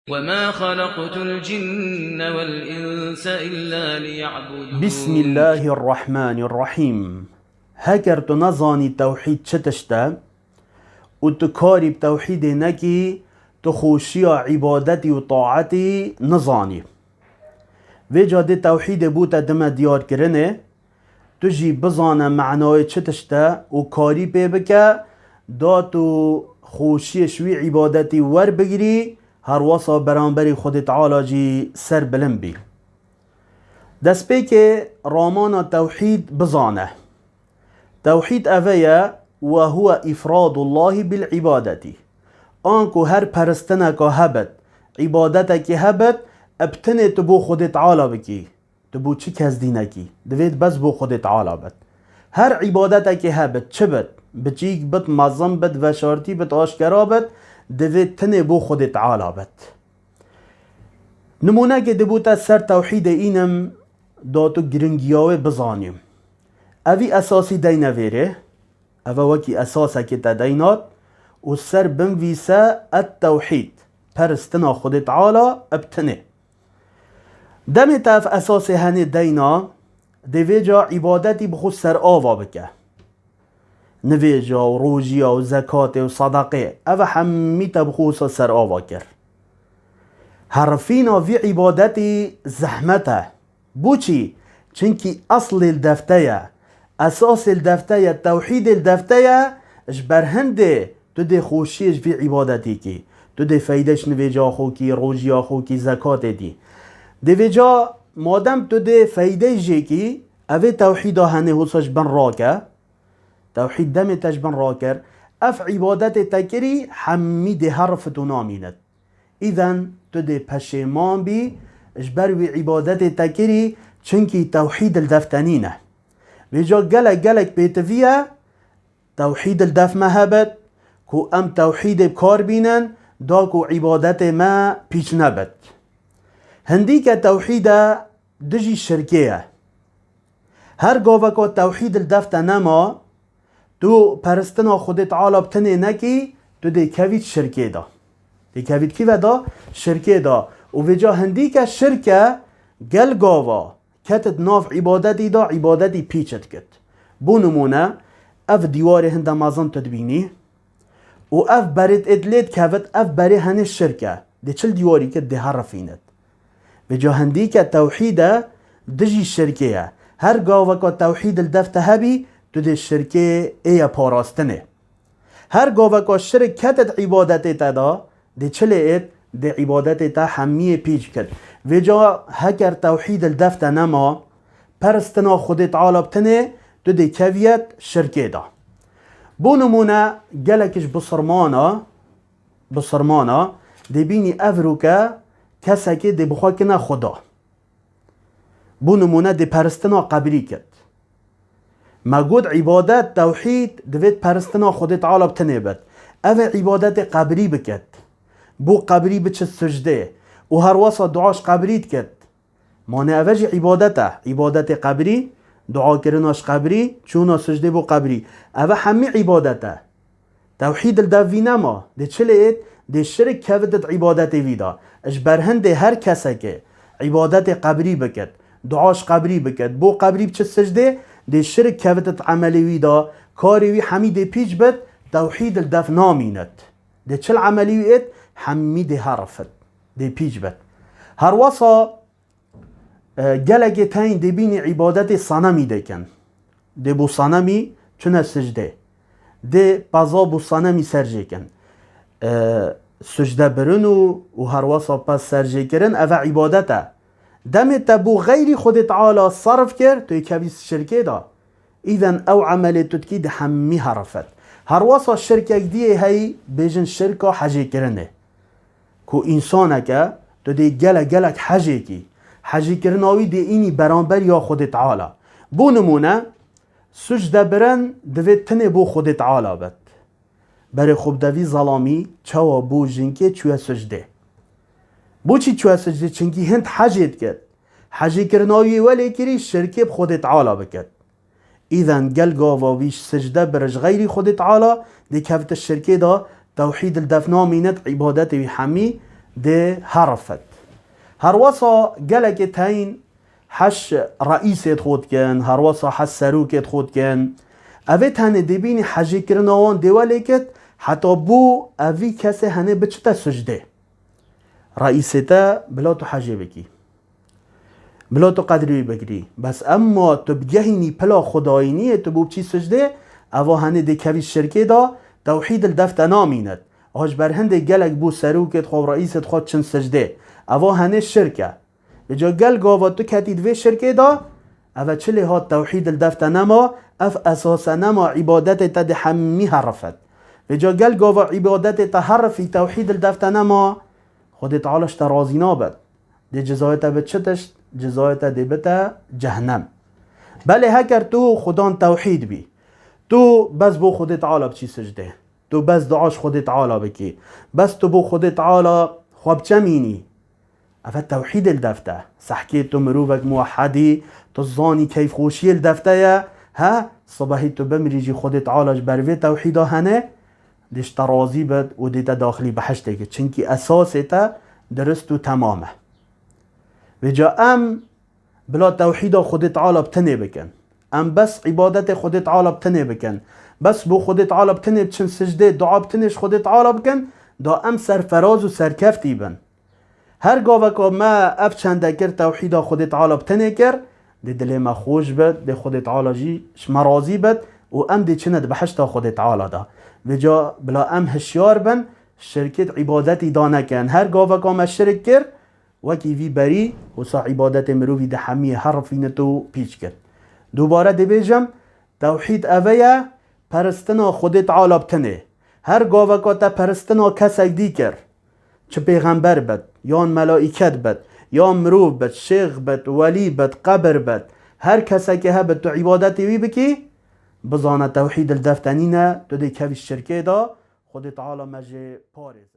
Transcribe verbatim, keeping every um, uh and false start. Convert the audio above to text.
وما خلقت الجن والإنس إلا ليعبدون. Bismillahirrahmanirrahîm. Heger tu nezanî tewhîd çi tişt e û tu karî bi tewhîdê nekî, tu xweşiya îbadetî û taetî nizanî. Vêca dê tewhîdê bo te dime diyarkirinê, tu jî bizane menayê çi tişt e û karî pê bike, da tu xweşiyê ji wî îbadetî werbigirî, herwasa beramberî Xwedê Teala jî serbilind bî. Destpêkê ramana tewhîd bizane. Tewhîd eve ye, وهو إفراد الله بالعبادة. Anku her peristineka hebit, îbadetekî hebit, bi tinê tu bo Xwedê Teala bikî. Tu bo çi kes dî nekî. Divêt bes bo Xwedê Teala bit. Her îbadetekê hebit, çi bit, biçîk bit, mezin bit, veşartî bit, aşkera bit, divêt tinê bo Xwedê Teala bit. Nimûnekê dê bo te ser tewhîdê înim, da tu giringiya wê bizanî. Evî esasî deyne vêrê, eve wekî esasekê te deynat û ser binvîse et-tewhîd, peristina Xwedê Teala bi tinê. Demê te ev esasê henê deyna, dê vêca îbadetî bi xwe serava bike. Nivêja û rojiya û zekatê û sedeqê, eve hemî te bi xwe wisa serava kir. Herifîna vî îbadetî zehmet e. Boçî? Çinkî eslê li defte ye. Esasê li defte ye, tewhîdê li defte ye, ji ber hindê tu dê xweşiyê ji vî îbadetî kî. Tu dê feyde ji nivêja xwe kî, rojiya xwe kî, zekatê dî. Dê vêca madem tu dê feydey jê kî, evê tewhîda henê wisa ji bin rake. Tewhîd demê te ji bin rakir, ev îbadetê te kirî hemî dê herifit û namînit. Îden tu dê peşêman bî ji ber wî îbadetê te kirî, çinkî tewhîd li def te nîne. Vêca gelek gelek pêtivî ye, tewhîd li def me hebit, ku em tewhîdê bi kar bînin, da ku îbadetê me pîç nebit. Hindîke tewhîd e dijî şirkê ye. Her gaveka tewhîd li def te nema, tu peristina Xwedê Teala bi tinê nekî, tu dê kevît şirkê de. Dê kevît kî ve de? Şirkê de. Û vêca hindîke şirke gel gava ketit nav îbadetî de, îbadetî pîç dikit. Bo nimûne, ev dîwarê hinde mezin tu dibînî û ev berê êt lê dikevit, ev berê henê şirk e. Dê çi li dîwarî kit, dê herifînit. Vêca hindîke tewhîd e dijî şirkê ye. Her gaveka tewhîd li def te hebî, tu dê şirkê ê ye parastinê. Her gaveka şirk ketit îbadetê te de, dê çi lê êt, dê îbadetê te hemiyê pîç kit. Vêca heker tewhîd li def te nema, peristina Xwedê Teala bi tinê, tu dê keviyet şirkê de. Bo nimûne, gelek ji bisirmana, bisirmana, dê bînî ev rûke kesekê dê bi xwe kine Xuda. Bo nimûne dê peristina qebrî kit. Me got îbadet, tewhîd, divêt peristina Xwedê Teala bi tinê bit. Ev ê îbadetê qebrî bikit. Bo qebrî biçit sicdê û herwasa dua ji qebrî dikit. Mane eve jî îbadet e. Îbadetê qebrî, duakirina ji qebrî, çûna sicdê bo qebrî. Eve hemî îbadet e. Tewhîd li dev vî nema. Dê çi lê êt? Dê şirik kevit di îbadetê vî de. Ji ber hindê her kesekê îbadetê qebrî bikit, dua ji qebrî bikit, bo qebrî biçit sicdê, dê şirik kevit di emelê wî de, karê wî hemî dê pîç bit, tewhîd li dev namînit. Dê çi li emelî wî êt? Hemî dê herifit, dê pîç bit. Herwasa E, gelekê teyn dê bînî îbadetê senemî dikin. Dê bo senemî çune sicdê. Dê peza bo senemî ser jêkin. E, sicde birin û, û herwasa pez ser jêkirin, eve îbadet e. Demê te bo xeyrî Xwedê Teala serf kir, tu yê kevî şirkê de. Îden ew emelê tu dikî di hemî herifet. Herwasa şirkek diyê heyî, bêjin şirka hejêkirinê. Ku însaneke, tu dê gelek gelek hejêkî, hejîkirina wî dê înî beramber ya Xwedê Teala. Bo nimûne, sucde birin divê tinê bo Xwedê Teala bit. Berê xwe bide vî zelamî, çawa bo jinkê çûye sucdê. Boçî çûye sucdê? Çinkî hind hecê dikit. Hejîkirina wî welê kirî, şirkê bi Xwedê Teala bikit. Îden gel gava wî sicde bir ji xeyrî Xwedê Teala, dê kevite şirkê de, tewhîd li def namînet, îbadetê wî hemî dê herifit. Herwesa gelekê teyîn heş reîsê xwe dikin, herwesa heş serokê xwe dikin. Evê tenê dê bînî hejêkirina wan dê welêkit, heta bo evî kesê henê biçite sicdê. Reîsê te bila tu hejê bikî. Bila tu qedrî wî bigirî. Bes emma tu bigehînî pila xwedayîniyê, tu bo biçî sicdê, eva henê dê kevî şirkê de, tewhîd li def te namînit. Aha ji ber hindê gelek bo serokê xwe û reîsê xwe çin sicdê. Eva henê şirk e. Vêca gel gava tu ketî di vê şirkê de, eve çi lê hat tewhîd li def te nema, ev esase nema, îbadetê te dê hemî herifet. Vêca gel gava îbadetê te herifî, tewhîd li def te nema, Xwedê Teala ji te razî nabet. Dê cizayê te bi çi tişt? Cizayê te dê bite cehnem. Belê heker tu xudan tewhîd bî. Tu bes bo Xwedê Teala biçî sicdê. Tu bes dua ji Xwedê Teala bikî. Bes tu bo Xwedê Teala xwe biçemînî. Eve tewhîdê li def te. Sehkê tu mirovek muwehhedî, tu zanî keyfxweşiyê li def te ye. He? Sibehî tu bimirî jî Xwedê Teala ji ber vê tewhîda hene, dê ji te razî bit û dê te daxilî behiştê kir. Çimkî esasê te dirist û temam e. Vêca em bila tewhîda Xwedê Teala bi tinê bikin. Em bes îbadetê Xwedê Teala bi tinê bikin. Bes bo Xwedê Teala bi tinê biçin sicdê, dua bi tinê ji Xwedê Teala bikin, da em serferaz û serkeftî bin. Her gaveka me ev çende kir, tewhîda Xwedê Teala bi tenê kir, dê dilê me xweş bit, dê Xwedê Teala jî ji me razî bit û em dê çine di behişta Xwedê Teala de. Vêca bila em hişyar bin, şirkê di îbadetî de nekin. Her gaveka me şirk kir, wekî vî berî, wisa îbadetê mirovî di hemiyê herifînit û pîç kir. Dubare dibêjim, tewhîd eve ye, peristina Xwedê Teala bi tenê. Her gaveka te peristina kesek dî kir, çi pêxember bit, yan melaîket bit, yan mirov bit, şêx bit, welî bit, qebir bit, her kesekê hebit tu îbadetê wî bikî, bizane tewhîd li def te nîne, tu dê kevî şirkê de, Xwedê Teala me jê parêz.